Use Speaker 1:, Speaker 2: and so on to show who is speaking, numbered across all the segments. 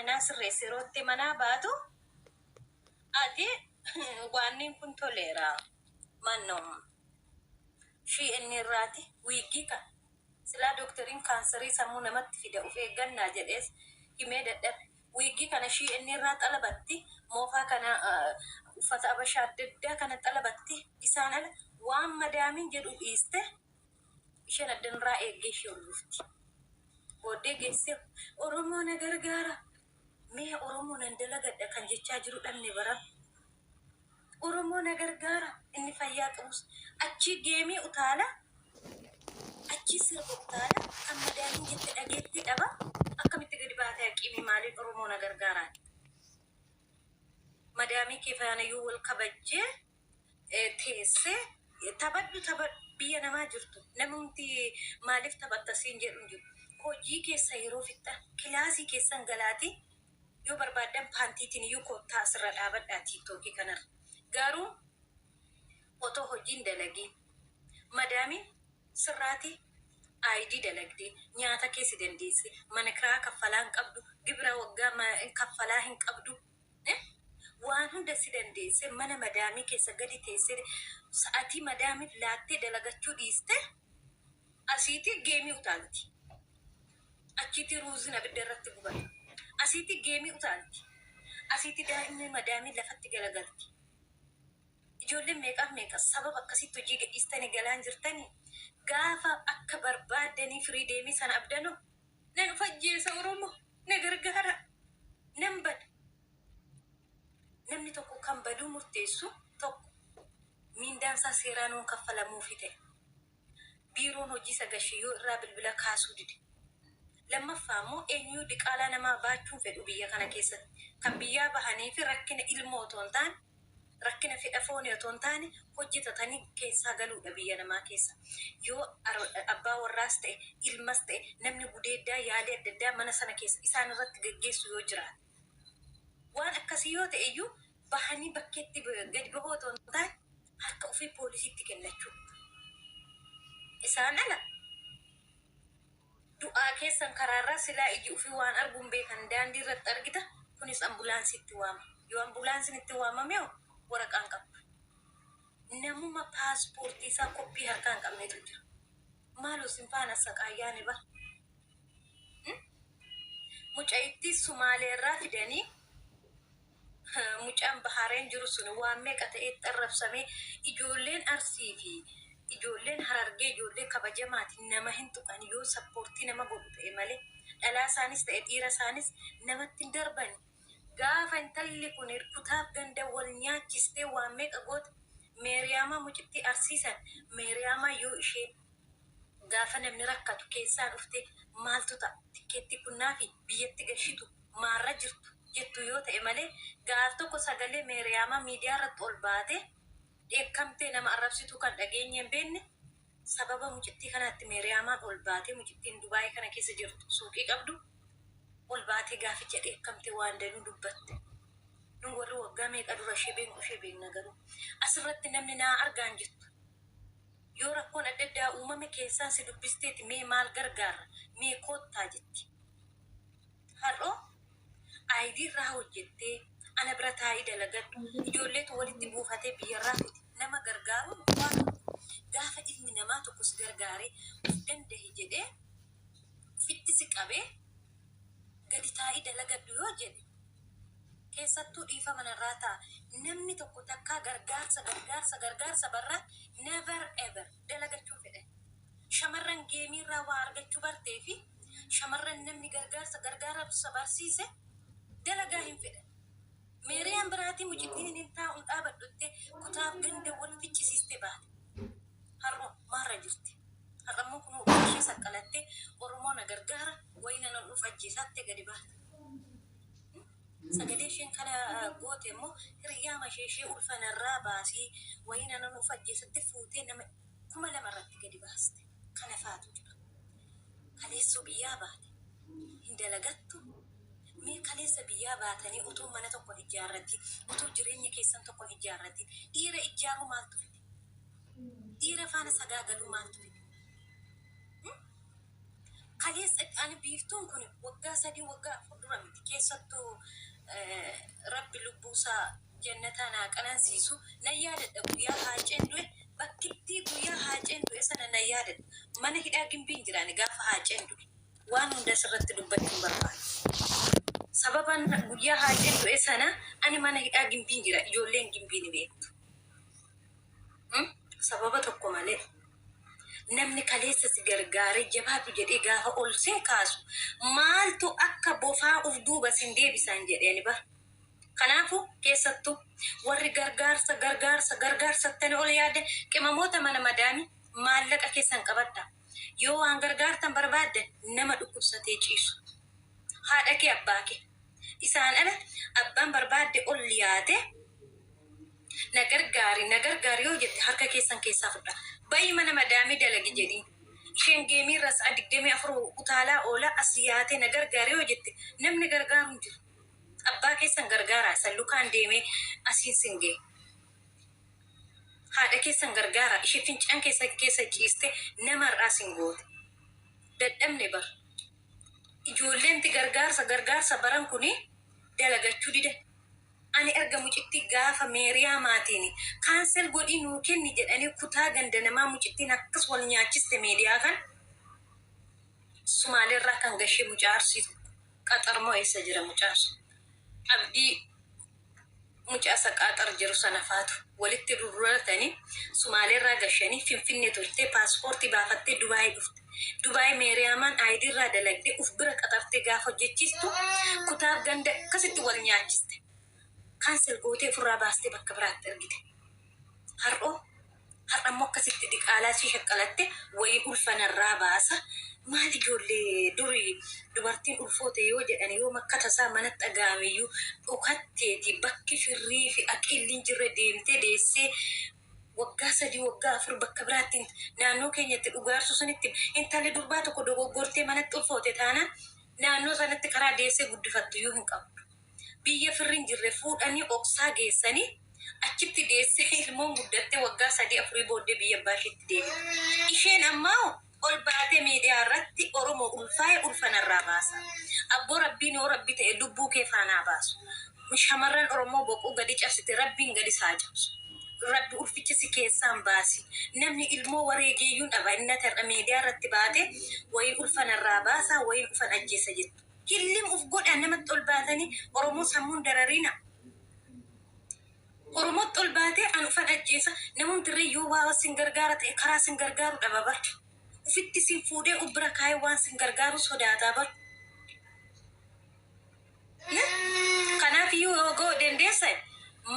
Speaker 1: Kana naa sirreessi yeroo itti manaa baatu ati waanni kun toleera. Mannoo shii inni irraati wiiggii kan silaa dooktoriin kaansarii sammuu namatti fida of eeggannaa jedhees himee dadhabe. Wiiggii kana shii inni irraa xalabatti, moofaa kana, uffata abashaa adda addaa kana xalabatti, isaan ala waan madaamiin jedhu dhiiste isheen addanirraa eeggee ishee hordofti. Booddee geessee Oromoo na gargaara. Mee Oromoo nan dalagadha kan jechaa jiru dhabne bara. Oromoo na gargaara, inni fayyaa qabus achii geemii utaala, achii sirba utaala, kan madaamiin jette dhageetti dhaba. Akkamitti gadi baatee haqiimii maaliin Oromoo na gargaaraan? Madaamii kee faanayyuu wal kabajjee teessee taphadhu, taphadhu. Biyya namaa jirtu, namumti maaliif taphatta siin jedhu hin jiru. Hojii keessa yeroo fixxa kilaasii keessan galaatii yoo barbaaddan paantiitiin iyyuu kottaa asirra dhaabadhaa TikTokii kanarra. Garuu otoo hojiin dalagiin madaamiin sirraati ID dalagdee nyaata kee si dandeesse, mana kiraa kaffalaa hin qabdu, gibira waggaa kaffalaa hin qabdu. Waan hunda si dandeesse, mana madaamii keessa gadi teessee sa'atii madaamiif laattee dalagachuu dhiiste asiitii geemii utaalti. Achiitii ruuziin abidda irratti gubata. Asiitii geemii utaalti. Asiitii daa'imni madaamii lafatti galagalti. Ijoolleen meeqaaf meeqa sababa akkasitti hojii gadhiistanii galaan jirtanii gaafa akka barbaaddanii firii deemii sana abdanoo nan of ajjeesa, Oromoo na gargaara, nan bada. Namni tokko kan baduu murteessu tokko miindaan isaa seeraan yoo kaffalamuufi ta'e, biiroon hojii sagashee yoo irraa bilbila kaasuu dide. Lammaffaa immoo eenyuu diqaalaa namaa baachuun fedhu biyya kana keessatti. Kan biyyaa bahanii fi rakkina ilmoo otoo hin taane, rakkina fedha foonii otoo hin taane, hojjetatanii keessaa galuudha biyya namaa keessa. Yoo abbaa warraas ta'e ilmas ta'e namni gudeeddaa yaalii adda addaa mana sana keessa isaan irratti gaggeessu yoo jiraate. Waan akkasii yoo ta'e iyyuu bahanii bakkeetti gadi bahoo otoo hin taane harka ofii poolisiitti kennachuu. Isaan ala du'aa keessan karaarraa silaa iji ofii waan arguun beekan daandii irratti argita, kunis ambulaansiitti waama. Yoo ambulaansiin itti waamame hoo waraqaan qabdu. Namuma paaspoortii isaa koppii harkaa hin qabnetu jira. Maaloo sin faana saqaayyaane bara. Mucayittii Sumaaleerraa fidanii, mucaan Bahareen jiru sun waan meeqa ta'eetti arrabsamee. Ijoolleen Arsii fi ijoolleen Harargee ijoollee kabajamaati, nama hin tuqan yoo sappoortii nama godhu ta'e malee, dhalaa isaanis ta'e dhiira isaanis namatti hin darbani. Gaafa intalli kun kutaaf ganda wal nyaachistee waan meeqa goote, Meeriyaamaa mucittii Arsiisan, Meeriyaamaa yoo isheen gaafa namni rakkatu keessaa dhuftee maaltu ta'a, tikkeettii kunnaa fi biyyatti gashitu maarra jirtu jettu yoo ta'e malee, gaaf tokko sagalee Meeriyaamaa miidiyaa irratti ol baatee dheekkamtee nama arrabsituu kan dhageenye hin beekne. Sababa mucittii kanaatti Meeriyaamaan ol baatee, mucittiin Dubaayii kana keessa jirtu suuqii qabdu, ol baatee gaaficha dheekkamtee waan danuu dubbatte. Nu warri waggaa meeqa dura ishee beeknu ishee beekna, garuu asirratti namni naa argaan jettu. Yoo rakkoon adda addaa uumame keessaan si dubbisteeti mee maal gargaarra, mee koottaa jetti. Har'oo ID irraa hojjettee ana bira taa'ii dalagadhu, ijoolleetu walitti buufatee biyyarraa fide nama gargaaruun waan tokko. Gaafa ilmi namaa tokko si gargaaree of dandahi jedhee ofitti si qabee gadi taa'ii dalagadhu yoo jedhe, keessattuu dhiifama narraa ta'a, namni tokko takkaa gargaarsa gargaarsa gargaarsa barraa never ever dalagachuu fedhan. Shamarran geemiirraa waa argachuu bartee fi shamarran namni gargaarsa gargaarsa barsiise dalagaa hin fedhan. Meeriyaan biraatii mucittiin hin taa'uun dhaabadhutte kutaaf ganda wal ficcisiiste baate. Har'oo maarra jirti? Har'ammoo kunoo ofii ishee saqqalattee Oromoo na gargaara, wayina nan of ajjeesaattee gadi baate. Sagalee isheen kana goote immoo hiriyaama ishee ishee ulfanarraa baasii wayina nan of ajjeesatti fuutee nama 2000 irratti gadi baaste. Kana faatu jira. Kaleessoo biyyaa baate. Hin dalagattu. Mee kaleessa biyyaa baatanii otoo mana tokko hin ijaarratiin, otoo jireenya keessan tokko hin ijaarratiin, dhiira ijaaruu maaltu fide? Dhiira faana sagaagaluu maaltu fide? Kaleessa ani Biiftuun kun waggaa 3 waggaa 4 dura miti keessattuu Rabbi lubbuusaa jannataan haa qanansiisu nan yaadadha guyyaa Haaceen du'e bakkittii guyyaa Haaceen du'e sana nan yaadadha mana hidhaa Gimbiin jira ani gaafa Haaceen du'e waan hunda asirratti dubbachuu hin barbaadu sababan guyyaa Haaceen du'e sana ani mana hidhaa Gimbiin jira ijoolleen Gimbii ni beektu sababa tokko malee. Namni kaleessa si gargaaree jabaadhu jedhee gaafa ol sin kaasu maaltu akka bofaa uf duuba sin deebisaan jedhe ani bar. Kanaafu keessattu warri gargaarsa gargaarsa gargaarsattani ol yaaddan qimamoota mana madaami maallaqa keessan qabadhaa. Yoo waan gargaartan barbaaddan nama dhukkubsatee ciisu. Haadha kee abbaa kee. Isaan ala abbaan barbaadde ol yaate Na gargaari, na gargaari yoo jette harka keessan keessaa fudha. Ba'i mana madaamii dalagi jedhiin. Isheen geemiirra sa'a 24 utaalaa oola as yaatee na gargaari yoo jette namni gargaaru hin jiru. Abbaa keessan gargaaraa isa lukaan deemee asiin sin gahe. Haadha keessan gargaaraa ishee fincaan keessan keessa ciistee nama har'aa sin goote. Dadhabne bar. Ijoolleenti gargaarsa gargaarsa baran kuni dalagachuu didan. Ani erga mucittii gaafa meeriyaamaatiin cancel godhii nuu kenni jedhanii kutaa ganda namaa mucittiin akkas wal nyaachiste meediyaa kan sumaaleerraa kan gashee mucaa arsii tokko qaxar moo eessa jira mucaan sun abdii mucaa isa qaaxar jiru sana faatu walitti rurratanii sumaaleerraa gashanii finfinne turtee paaspoortii baafattee dubaayii dhufte dubaayii meeriyaamaan aayidiirraa dalagdee uf bira qaxartee gaafa hojjechiistu kutaaf ganda akkasitti wal nyaachiste kaansel gootee ofirraa baastee bakka biraatti ergite har'oo har'a immoo akkasitti diqaalaa ishee shaqqalatte wayii ulfa narraa baasa maal ijoollee durii dubartiin ulfoote yoo jedhan yoo makka tasaa manatti dhaga'ameyyuu dhokatteeti bakki firrii fi aqiilli hin jirre deemtee deessee waggaa 3 waggaa 4 bakka biraatti naannoo keenyatti dhugaarsuu sanitti intalli durbaa tokko dogoggortee manatti ulfoote taanaan naannoo sanatti karaa deessee guddifattuyyuu hin qabdu. Biyya firri hin jirre fuudhanii oksaa geessanii achitti deessee ilmoon guddattee waggaa sadii afurii booddee biyya abbaa isheetti deebiti. Isheen ammaa ol baatee miidiyaa irratti Oromoo ulfaa'e ulfa narraa baasa. Abboo Rabbiin yoo Rabbi ta'e lubbuu kee faana haa baasu. Shamarran Oromoo boquu gadi cabsite Rabbiin gadi saa cabsu. Rabbi ulficha si keessaan baasi. Namni ilmoo wareegeeyyuun dhaba inni ati har'a miidiyaa irratti baate wayiin ulfa narraa baasa wayiin ufan ajjeesa jettu. Hillim uf godhaa namatti ol baatanii Oromoo sammuun darariina. Oromootti ol baatee an ufan ajjeesa namumti irree yoo waa sin gargaara ta'e karaa sin gargaaru dhaba bar. Ufitti sin fuudhee uf bira kaayee waan sin gargaaru sodaataa bar. Kanaaf iyyuu yoo ga'uu dandeessan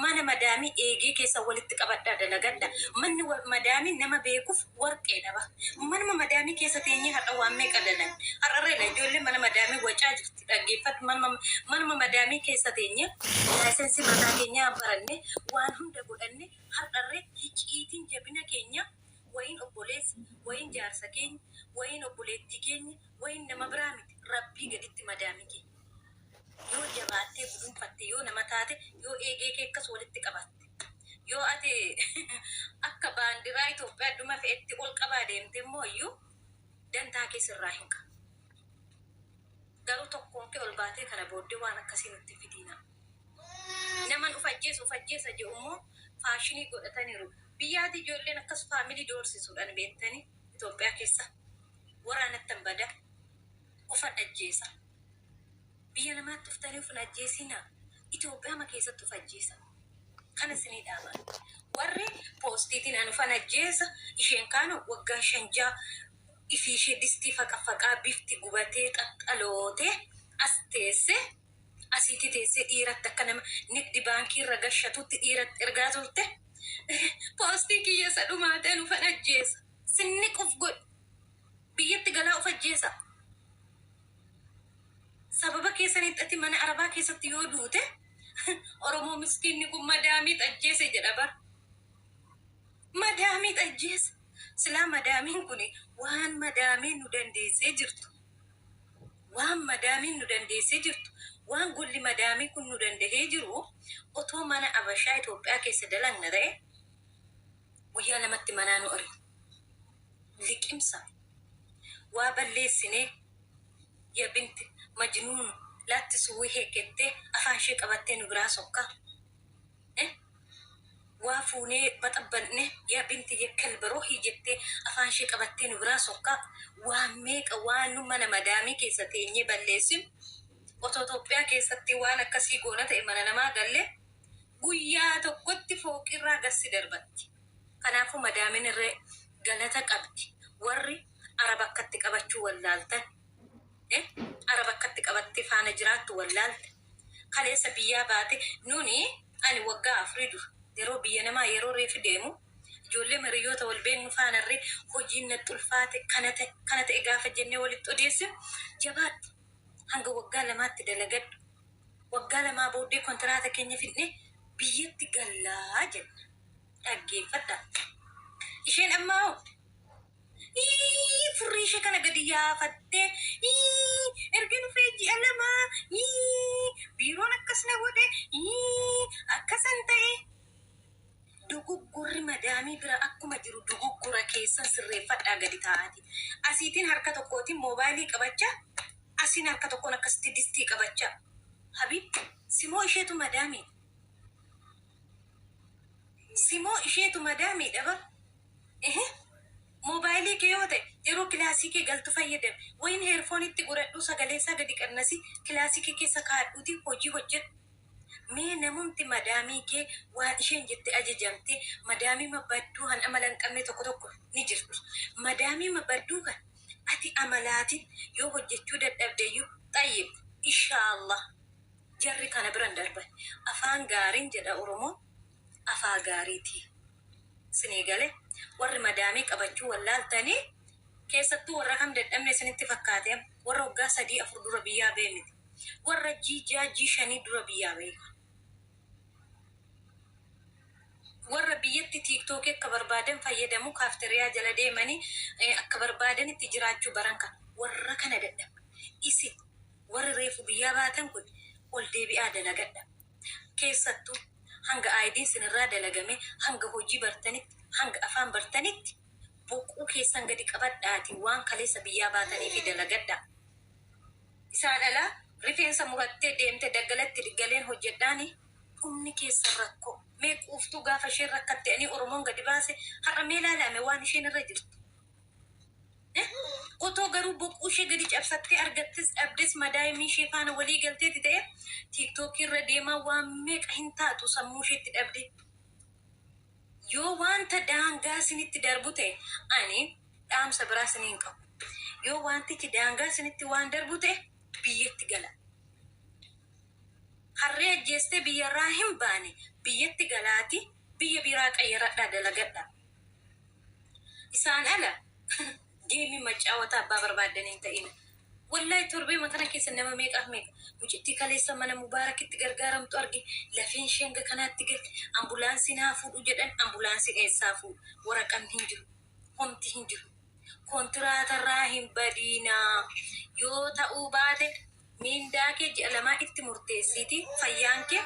Speaker 1: mana madaamii eegee keessa walitti qabadhaa dalagadha. Manni madaamii nama beekuuf warqeedha ba. Manuma madaamii keessa teenyee har'a waan meeqa dalan. Har'arreedha ijoollee mana madaamii wacaa jirti dhaggeeffadhu. Manuma madaamii keessa teenyee laayisensii mataa keenyaa baranne waan hunda godhanne har'arree hiciitiin jabina keenya wayiin obboleessa, wayiin jaarsa keenya, wayiin obboleettii keenya, wayiin nama biraa miti Rabbii gaditti madaamii keenya. Yoo jabaattee gudunfatte, yoo nama taate, yoo eegee kee akkas walitti qabatte, yoo ati akka baandiraa Itoophiyaa adduma fe'etti ol qabaa deemte immoo iyyuu dantaa kee sirraa hin qabu. Garuu tokkoon kee ol baatee kana booddee waan akkasii nutti hin fidiinaa. Naman uf ajjeesa uf ajjeesa jedhu immoo faashinii godhataniiru. Biyyaati ijoolleen akkas faamilii doorsisuudhaan beektanii Itoophiyaa keessa waraanattan bada ufan ajjeesa. Biyya namaatti dhuftanii of hin ajjeesinaa. Itoophiyaama keessatti of ajjeesa. Kana isinii dhaama. Warri poostiitiin ani ufan ajjeesa isheen kaanu waggaa shan ja'a ifii ishee distii faqafaqaa bifti gubatee xaxxalootee as teesse asiitti teessee dhiiratti akka nama nigdi baankii irra gashatutti dhiiratti ergaa turte. Poostii kiyya isa dhumaateen ufan ajjeesa. Sinniq uf godhi. Biyyatti galaa of ajjeesa. Sababa keessanitti ati mana arabaa keessatti yoo duute Oromoo miskiinni kun madaamii ajjeese jedha bar. Madaamii ajjeese. Silaa madaamiin kun waan madaamiin nu dandeessee jirtu. Waan madaamiin nu dandeessee jirtu. Waan golli madaamii kun nu dandahee jiru otoo mana Abashaa Itoophiyaa keessa dalagna ta'e guyyaa lamatti manaa nu ari'u. Liqimsa. Waa balleessinee. Ya binti majnuun laatti suwwii heekkettee afaan ishee qabattee nu biraa sokkaa. Waa fuunee baxabbanne yaa binti ya kalba rohii jettee afaan ishee qabattee nu biraa sokkaa. Waa meeqa waan nu mana madaamii keessa teenyee balleessinu otoo Itoophiyaa keessatti waan akkasii goona ta'e mana namaa gallee guyyaa tokkotti fooqirraa gassi darbatti. Kanaafuu madaamin irree galata qabdi. Warri araba akkatti qabachuu wallaaltan. Araba akkatti qabattee faana jiraattu wallaalte. Kaleessa biyyaa baate nuni ani waggaa afurii dura yeroo biyya namaa yeroo reefi deemu ijoollee hiriyoota wal beeknu faanarree hojiin natti ulfaate kana ta'e kana ta'e gaafa jennee walitti odeessinu jabaadhu hanga waggaa lamaatti dalagadhu. Waggaa lamaa booddee kontiraata keenya fidnee biyyatti gallaa jenna. Dhaggeeffadha. Isheen ammaa hoo Ii, furrii ishee kana gadi yaafattee ii, erga dhufee ji'a lamaa ii, biiroon akkas na godhe ii, akkasan ta'e. Dogoggorri madaamii bira akkuma jiru dogoggora keessan sirreeffadhaa gadi taa'aati. Asiitiin harka tokkootiin moobaayilii qabachaa, asiin harka tokkoon akkasitti distii qabachaa. Habiibti, simoo isheetu madaamii. Simoo isheetu madaamiidha bar. Ehe. Moobaayilii kee yoo ta'e yeroo kilaasii kee galtu fayyadami. Wayin heerfoonitti godhadhuu sagalee isaa gadi qannasii kilaasii kee keessa kaa'adhuutii hojii hojjedhu. Mee namumti madaamii kee waan isheen jette ajajamtee madaamiima badduu han amala hin qabne tokko tokko ni jirti. Madaamiima badduu kan ati amalaatiin yoo hojjechuu dadhabdeyyuu xayyib ishaallah jarri kana bira hin darban. Afaan gaariin jedha Oromoon afaa gaariiti. Isinii gale warri madaamii qabachuu wallaaltanii keessattuu warra kam dadhabne isinitti fakkaate warra waggaa sadii afur dura biyyaa ba'e miti. Warra jii ja'a jii shanii dura biyyaa ba'e. Warra biyyatti tiiktookii akka barbaadan fayyadamu kaafteriyaa jala deemanii akka barbaadanitti jiraachuu baran kan warra kana dadhabne. Isin warri reefu biyyaa baatan kun ol deebi'aa dalagadha. Keessattuu hanga IDn sinirraa dalagamee hanga hojii bartanitti hanga afaan bartanitti boquu keessan gadi qabadhaati waan kaleessa biyyaa baataniifi dalagadhaa. Isaan alaa rifeensa murattee deemte daggalatti galeen hojjedhaani dhumni keessan rakkoo. Mee quuftuu gaafa isheen rakkatte ani Oromoon gadi baase har'a mee ilaalaame waan isheen irra jirtu. Otoo garuu boquu ishee gadi cabsattee argattes dhabdes madaa'imni ishee faana walii galteeti ta'e tiiktookii irra deemaa waan meeqa hin taatu sammuu isheetti dhabde. Yoo wanta daangaa isinitti darbu ta'e ani dhaamsa biraa isinii hin qabu. Yoo wantichi daangaa isinitti waan darbu ta'e biyyatti gala. Harree ajjeestee biyyarraa hin baane biyyatti galaati biyya biraa qayyaradhaa dalagadhaa. Isaan ala geemii maccaawataa abbaa barbaaddan hin ta'ina. Wallahi torbee kana keessa nama meeqaaf meeqa mucittii kaleessa mana Mubaarakitti gargaaramtu arge lafeen ishee hanga kanaatti galte ambulaansiin haa fuudhu jedhan ambulaansiin eessaa fuudhu waraqaan hin jiru homti hin jiru kontiraatarraa hin badiinaa yoo ta'uu baate miindaa kee ji'a lamaa itti murteessiiti fayyaan kee.